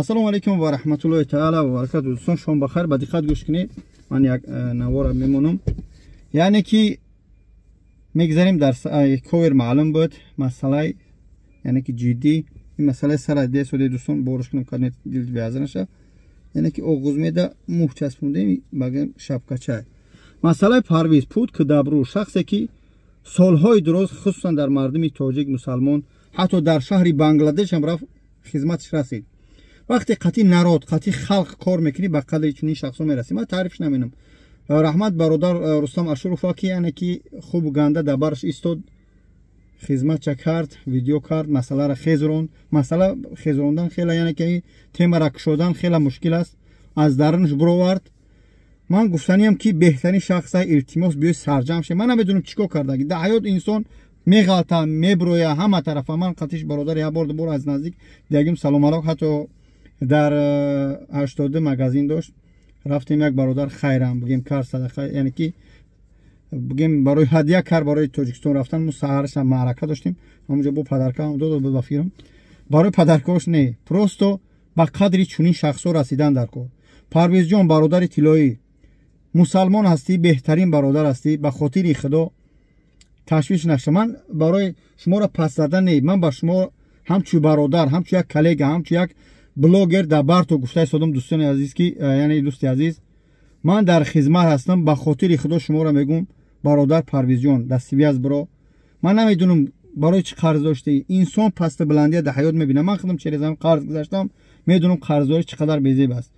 Ассалому алайкум ва раҳматуллоҳи таала ва баракатуҳ. Дӯстон, шом бахайр, ба диққат гӯш кунед. Ман як навора мемонам. Яъне ки мегзарем дар ковер маълум буд масъалаи, яъне ки ҷиддӣ ин масъалаи сара десоде дӯстон борш кунам кадне дил беаза наша. Яъне ки оғоз меда муҳ часпондем багем шапкачай. Масъалаи Парвиз пут ки дабру шахсе ки солҳои дуроз хусусан дар мардуми тоҷик мусалмон ҳатто дар шаҳри Бангладеш ҳам рафт хизматаш расид. Вақте қатъи народ, қатъи халқ кор мекунӣ, ба қадри чунин шахсо мерасӣ. Ман таърифш намекунам. Раҳмат бародар Рустам Ашурова ки яъне ки хуб ганда дар бараш истод, хизматча кард, видео кард, масъаларо хезронд. Масъала хезрондан хеле, яъне ки темара кушодан хеле мушкил аст. Аз дарунаш буровард. Ман гуфтаниям ки беҳтарин шахса, илтимос биёй сарҷам ше. Ман намедонам чӣ кор кардаги. Дар ҳаёт инсон меғалта, меброя ҳама тарафа. Ман қатиш бародар як бор дубор аз наздик дигим салом алайк, ҳатто дар 82 магазин дошт. Рафтем як бародар хайрам бигем кар садақа, яъне ки бигем барои ҳадя кар барои Тоҷикистон рафтан. Мо саҳараш ҳам маърака доштем, ҳамонҷо бо падаркаам дод ба фирм. Барои падаркаош не, просто ба қадри чунин шахсо расидан дар кор. Парвизҷон бародари тиллоӣ, мусалмон ҳастӣ, беҳтарин бародар ҳастӣ, ба хотири Худо ташвиш наша. Ман барои шуморо пас задан не, ман ба шумо ҳамчун бародар, ҳамчун як коллега, ҳамчун як блогер дар барту гуфта истодам. Дӯстони азиз ки, яъне дӯсти азиз, ман дар хизмат ҳастам, ба хотири Худо шуморо мегӯм бародар Парвизҷон, дар связ биро. Ман намедонам барои чӣ қарз доштӣ. Инсон пасту баландия дар ҳаёт мебинад. Ман худам через ҳам қарз гузаштам, медонам қарздорӣ чӣ қадар безеб аст.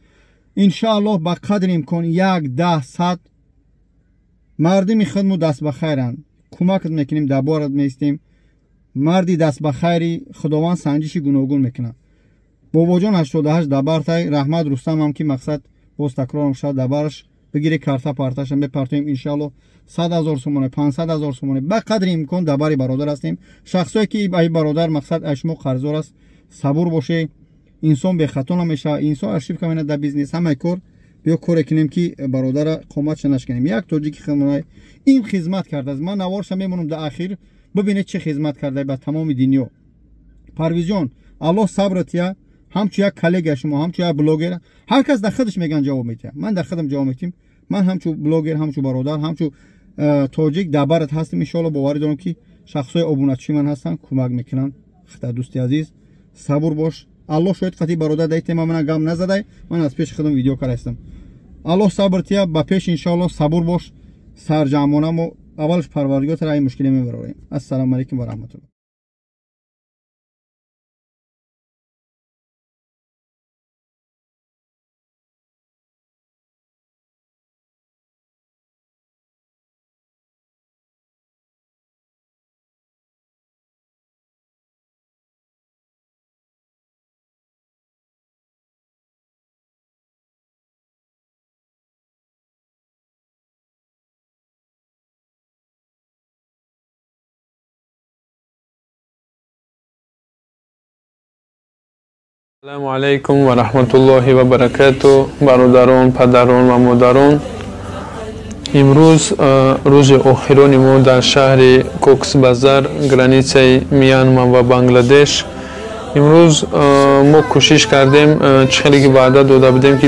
Иншааллоҳ ба қадри имкон 1, 10, 100 мардуми худмо даст ба хайранд, кӯмакат мекунем, дар борат меистем. Марди даст ба хайри Худованд санҷиши гуногун мекунад. Бобоҷон 88 дар бартай, раҳмат Рустам ҳам ки мақсад боз такрорам шуд, дар бараш бигире карта парташам бепартоем. Иншааллоҳ 100 000 сомонӣ, 500 000 сомонӣ ба қадри имкон дар бари бародар ҳастем. Шахсое ки ай бародар мақсад ай шумо қарздор аст, сабур боше. Инсон бехато намешавад, инсон ошибка менад дар бизнес, ҳамаи кор. Биё коре кунем ки бародара қоматша нашканем. Як тоҷики хидмат ин хизмат кардааст. Ман наворша мемонам дар ахир, бибинед чӣ хизмат карда ба тамоми дунё. Парвизҷон, Аллоҳ сабр тия. Ҳамчун як коллега шумо, ҳамчун як блогер, ҳар кас дар худаш меган ҷавоб медиҳад. Ман дар худам ҷавоб медиҳам. Ман ҳамчун блогер, ҳамчун бародар, ҳамчун тоҷик дар барат ҳастам. Иншоаллоҳ боварӣ дорам ки шахсҳои обуначии ман ҳастанд, кӯмак мекунанд. Худо дӯсти азиз, сабур бош. Аллоҳ шоҳид қатъи бародар дар тема мана гам назадай. Ман аз пеши худам видео карда истам. Аллоҳ сабр тия, ба пеш иншоаллоҳ сабур бош. Сарҷамона мо аввалш Парвардигор тара ин мушкиле мебарорем. Ассалому алайкум ва раҳматуллоҳ. Ассалому алайкум ва раҳматуллоҳи ва баракатуҳ. Бародарон, падарон ва модарон, имрӯз рӯзи охирони мо дар шаҳри Коксбазар, границаи Мянма ва Бангладеш. Имрӯз мо кӯшиш кардем, чӣ хеле ки ваъда дода будем ки